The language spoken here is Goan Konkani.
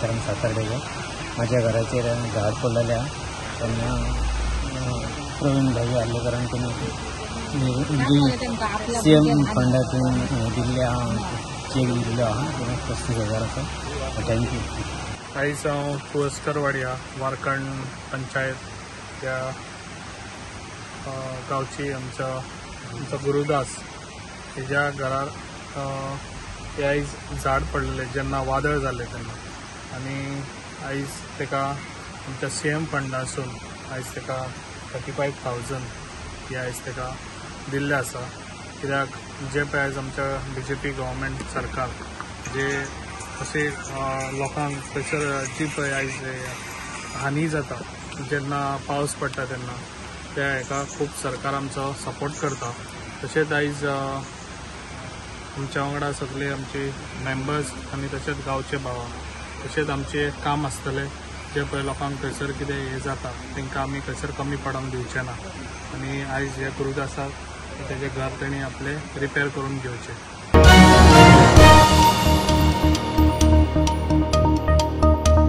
वाठारांत सातार्डेचो म्हाज्या घराचेर झाड पडलेलें आहा तेन्ना प्रवीण भाई आर्लेकरान तुमी CM फंडातून दिल्ले आहा, चेक दिल्लो आहा 35,000चो. Thank you. आयज हांव तुळसकरवाड्या वारकण पंचायत ह्या गांवची आमचो आमचो गुरुदास हेज्या घरार हे आयज झाड पडलेलें जेन्ना वादळ जालें तेन्ना, आनी आयज ताका आमच्या CM फंडासून आयज ताका 35,000 हे आयज ताका दिल्लें आसा. कित्याक जे पळय आयज आमच्या BJP government सरकार जे अशें लोकांक थंयसर जी पळय आयज हानी जाता जेन्ना पावस पडटा तेन्ना त्या हेका खूब सरकार आमचो सपोर्ट करता. तशेंच आयज आमच्या वांगडा सगळे आमचे मेंबर्स आनी तशेंच गांवचे भावा तशेंच आमचें काम आसतलें जे पळय लोकांक थंयसर कितें हें जाता तांकां आमी थंयसर कमी पडोंक दिवचें ना. आनी आयज हे गुरुदासाक तेजें घर तेणी आपलें रिपेर करून घेवचें.